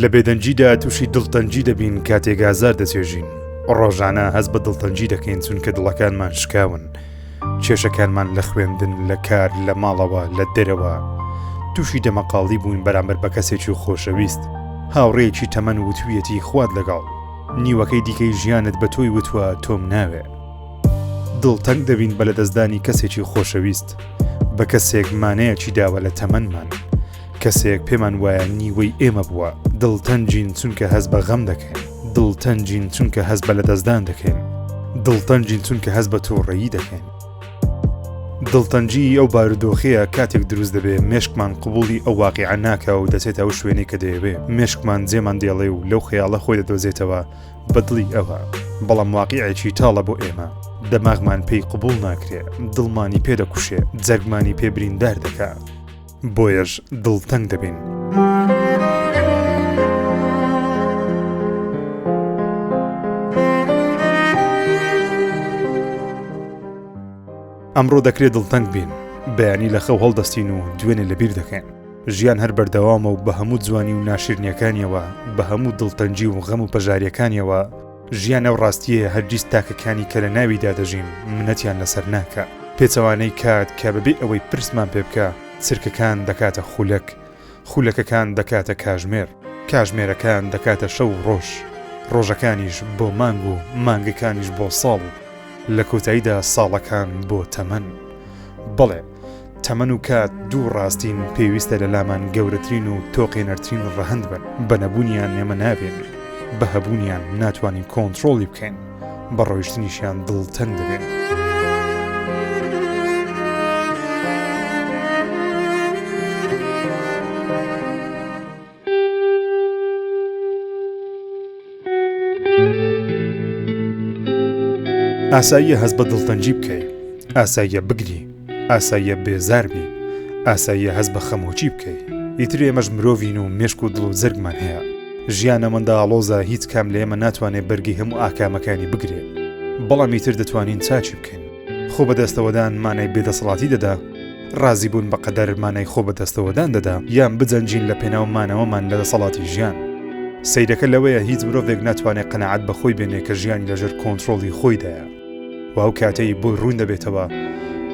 لە بێدەنگیدا تووشی دڵتەنگی دەبین کاتێک ئازار دەچێژین. ڕۆژانە هەست بە دڵتەنگی دەکەین چونکە دڵەکانمان شکاون. کێشەکانمان لە خوێندن، لە کار، لە ماڵەوە، لە دەرەوە. تووشی دەمەقاڵی بووین بەرامبەر بە کەسێکی خۆشەویست. هاوڕێیەکی تەمەن وتوویەتی خوات لەگەڵ. نیوەکەی دیکەی ژیانت بە تۆی وتووە تۆم ناوێ. دڵتەنگ دەبین بە لەدەستدانی کەسێکی خۆشەویست. بە کەسێک مانایەکی داوە لە تەمەنمان. کەسێک پێمان وایە نیوەی ئێمە بووە. دڵتەنگین چونکە هەست بە غەم دەکەین. دڵتەنگین چونکە هەست بە لەدەستدان دەکەین. دڵتەنگین چونکە هەست بە تووڕەیی دەکەین. دڵتەنگی ئەو بارودۆخەیە کاتێک دروست دەبێ مێشکمان قبوڵی ئەو واقیعە ناکا و دەچێتە ئەو شوێنەی کە دەیەوێ. مێشکمان جێمان دێڵێ و لەو خەیاڵە خۆی دەدۆزێتەوە بە دڵی ئەوە. بەڵام واقیعێکی تاڵە بۆ ئێمە. دەماغمان پێی قبوڵ ناکرێ. دڵمانی پێ دەکوشێ. جەرگمانی پێ بریندار دەکا. بۆیەش دڵتەنگ دەبین. ئەمڕۆ دەکرێت دڵتەنگ بین، بەیانی لە خەو هەڵدەستین و دوێنێ لەبیر دەکەین. ژیان هەر بەردەوامە و بە هەموو جوانی و ناشرینیەکانیەوە، بە هەموو دڵتەنگی و غەم و پەژاریەکانیەوە، ژیان ئەو ڕاستیەیە هەرگیز تاکەکانی کە لە ناویدا دەژین منەتیان لەسەر ناکا. پێچەوانەی کات کە بەبێ ئەوەی پرسمان پێ بکا چرکەکان دەکاتە خولەک، خولەکەکان دەکاتە کاژمێر، کاژمێرەکان دەکاتە شەو و ڕۆژ، ڕۆژەکانیش بۆ مانگ و مانگەکانیش بۆ ساڵ و لە کۆتاییدا ساڵەکان بۆ تەمەن. بەڵێ تەمەن و کات دوو ڕاستین پێویستە لە لامان گەورەترین و تۆقێنەرترین ڕەهەند بن، بە نەبوونیان ئێمە نابین، بە هەبوونیان ناتوانین کۆنتڕۆڵی بکەین، بە ڕۆیشتنیشیان دڵتەنگ دەبین. ئاساییە هەست بە دڵتەنگی بکەی، ئاساییە بگری، ئاساییە بێزار بی، ئاساییە هەست بە خەمۆکی بکەی. ئیتر ئێمەش مرۆڤین و مێشک و دڵ و جەرگمان هەیە. ژیان ئەوەندە ئاڵۆزە هیچ کام لە ئێمە ناتوانێ بەرگەی هەموو ئاکامەکانی بگرێ. بەڵام ئیتر دەتوانین چاکی بکەین. خۆ بەدەستەوەدان مانای بێدەسەڵاتی دەدا، ڕازیبوون بە قەدەر مانای خۆ بەدەستەوەدان دەدا، یان بجەنگین لە پێناو مانەوەمان لە دەسەڵاتی ژیان. سەیرەکە لەوەیە هیچ مرۆڤێک ناتوانێ قەناعەت بە خۆی بێنێ کە ژیانی لەژێر کۆنترۆڵی خۆیدایە و ئەو کاتەی بۆی ڕوون دەبێتەوە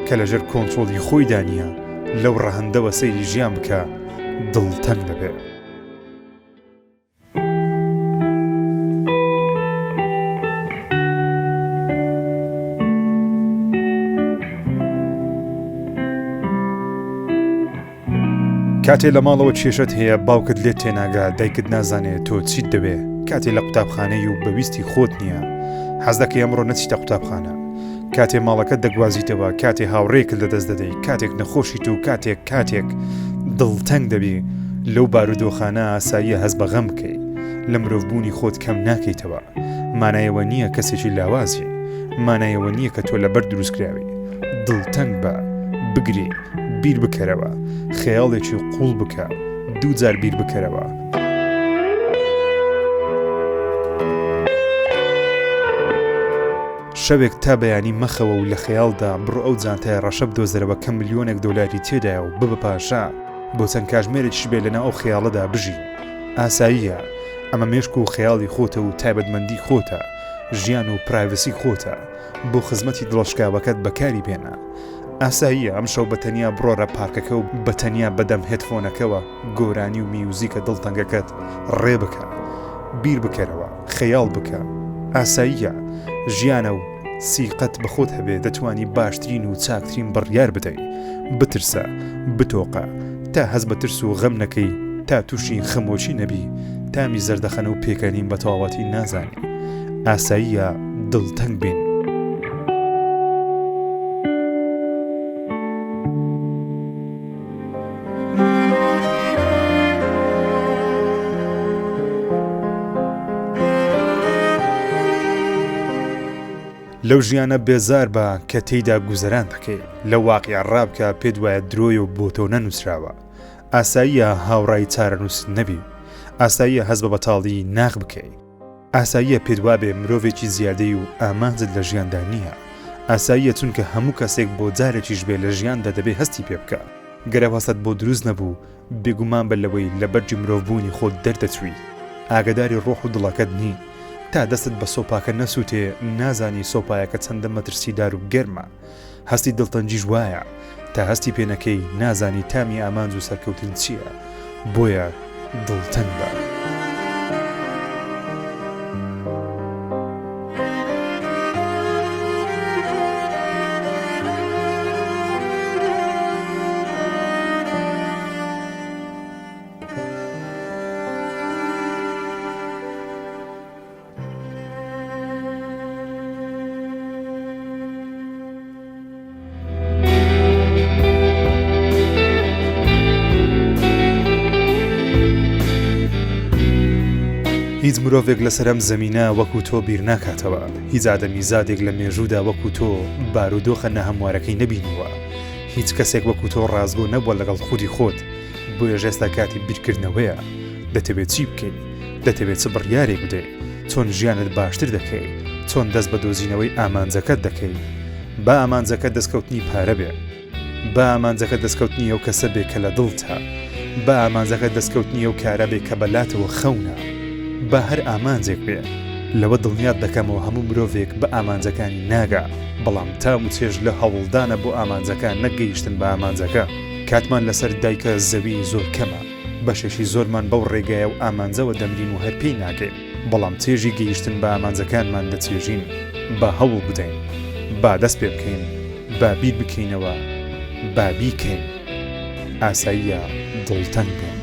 کە لەژێر کۆنترۆڵی خۆیدا نییە لەو ڕەهەندەوە سەیری ژیان بکا دڵتەنگ دەبێ. کاتێ لە ماڵەوە کێشەت هەیە باوکت لێت تێناگا دایکت نازانێ تۆ چیت دەوێ کاتێ لە قوتابخانەی و بەویستی خۆت نییە حەز دەکەی ئەمڕۆ نەچیتە قوتابخانە کاتێ ماڵەکەت دەگوازیتەوە کاتێ هاوڕێیەکت لەدەست دەدەی کاتێک نەخۆشیت و کاتێک کاتێک دڵتەنگ دەبی لەو بارودۆخانە ئاساییە هەست بە غەم بکەی لە مرۆڤبوونی خۆت کەم ناکەیتەوە مانایەوە نییە کەسێکی لاوازی مانایەوە نییە کە تۆ لەبەر دروستکراوی دڵتەنگ بە بگری بیر بکەرەوە خەیاڵێکی قوڵ بکە دووجار بیر بکەرەوە. شەوێک تا بەیانی مەخەوە و لە خەیاڵدا بڕۆ ئەو جانتایە ڕەشە بدۆزەرەوە کە ملیۆنێک دۆلاری تێدایە و ببە پاشا، بۆ چەند کاژمێرێکیش بێ لەناو ئەو خەیاڵەدا بژی. ئاساییە. ئەمە مێشک و خەیاڵی خۆتە و تایبەتمەندی خۆتە، ژیان و privacy خۆتە. بۆ خزمەتی دڵەشکاوەکەت بەکاری بێنە. ئاساییە ئەمشەو بە تەنیا بڕۆرە پارکەکە و بە تەنیا بە دەم headphone ەکەوە گۆرانی و میوزیکە دڵتەنگەکەت ڕێ بکە. بیر بکەرەوە. خەیاڵ بکە. ئاساییە. ژیانە و سیقەت بە خۆت هەبێ دەتوانی باشترین و چاکترین بڕیار بدەی. بترسە. بتۆقە. تا هەست بە ترس و غەم نەکەی، تا تووشی خەمۆکی نەبی، تامی زەردەخەنە و پێکەنین بە تەواوەتی نازانی. ئاساییە دڵتەنگ بین. لەو ژیانە بێزار بە کە تێیدا گوزەران دەکەی، لەو واقیعە ڕابکە پێت وایە درۆیە و بۆ تۆ نەنووسراوە. ئاساییە هاوڕای چارەنووست نەبی. ئاساییە هەست بە بەتاڵیی ناخ بکەی. ئاساییە پێت وابێ مرۆڤێکی زیادەی و ئامانجت لە ژیاندا نییە. ئاساییە چونکە هەموو کەسێک بۆ جارێکیش بێ لە ژیاندا دەبێ هەستی پێ بکا. گەر ئەو هەستەت بۆ دروست نەبوو، بێگومان بە لەوەی لە بەرگی مرۆڤبوونی خۆت دەردەچووی. ئاگەداری ڕۆح و دڵەکەت نی. تا دەستت بە سۆپاکە نەسووتێ نازانی سۆپایەکە چەندە مەترسیدار و گەرمە. هەستی دڵتەنگیش وایە، تا هەستی پێ نەکەی نازانی تامی ئامانج و سەرکەوتن چییە، بۆیە دڵتەنگ بە. هیچ مرۆڤێک لەسەر ئەم زەمینە وەکو تۆ بیر ناکاتەوە، هیچ ئادەمیزادێک لە مێژوودا وەکو تۆ بارودۆخە ناهەموارەکەی نەبینیوە، هیچ کەسێک وەکو تۆ ڕاستگۆ نەبووە لەگەڵ خودی خۆت، بۆیەش ئێستا کاتی بیرکردنەوەیە، دەتەوێت چی بکەی؟ دەتەوێت چ بڕیارێک بدەی؟ چۆن ژیانت باشتر دەکەی؟ چۆن دەست بە دۆزینەوەی ئامانجەکەت دەکەی؟ با ئامانجەکەت دەستکەوتنی پارە بێ. با ئامانجەکەت دەستکەوتنی ئەو کەسە بێ کە لە دڵتە. با ئامانجەکەت دەستکەوتنی ئەو کارە بێ کە بە لاتەوە خەونە. با هەر ئامانجێک بێ. لەوە دڵنیات دەکەمەوە هەموو مرۆڤێک بە ئامانجەکانی ناگا، بەڵام تام و چێژ لە هەوڵدانە بۆ ئامانجەکە نەک گەیشتن بە ئامانجەکە. کاتمان لەسەر دایکە زەوی زۆر کەمە. بەشێکی زۆرمان بەو ڕێگایە و ئامانجەوە دەمرین و هەر پێی ناگەین، بەڵام چێژی گەیشتن بە ئامانجەکانمان دەچێژین. با هەوڵ بدەین. با دەست پێ بکەین. با بیر بکەینەوە. با بیکەین. ئاساییە دڵتەنگ بین.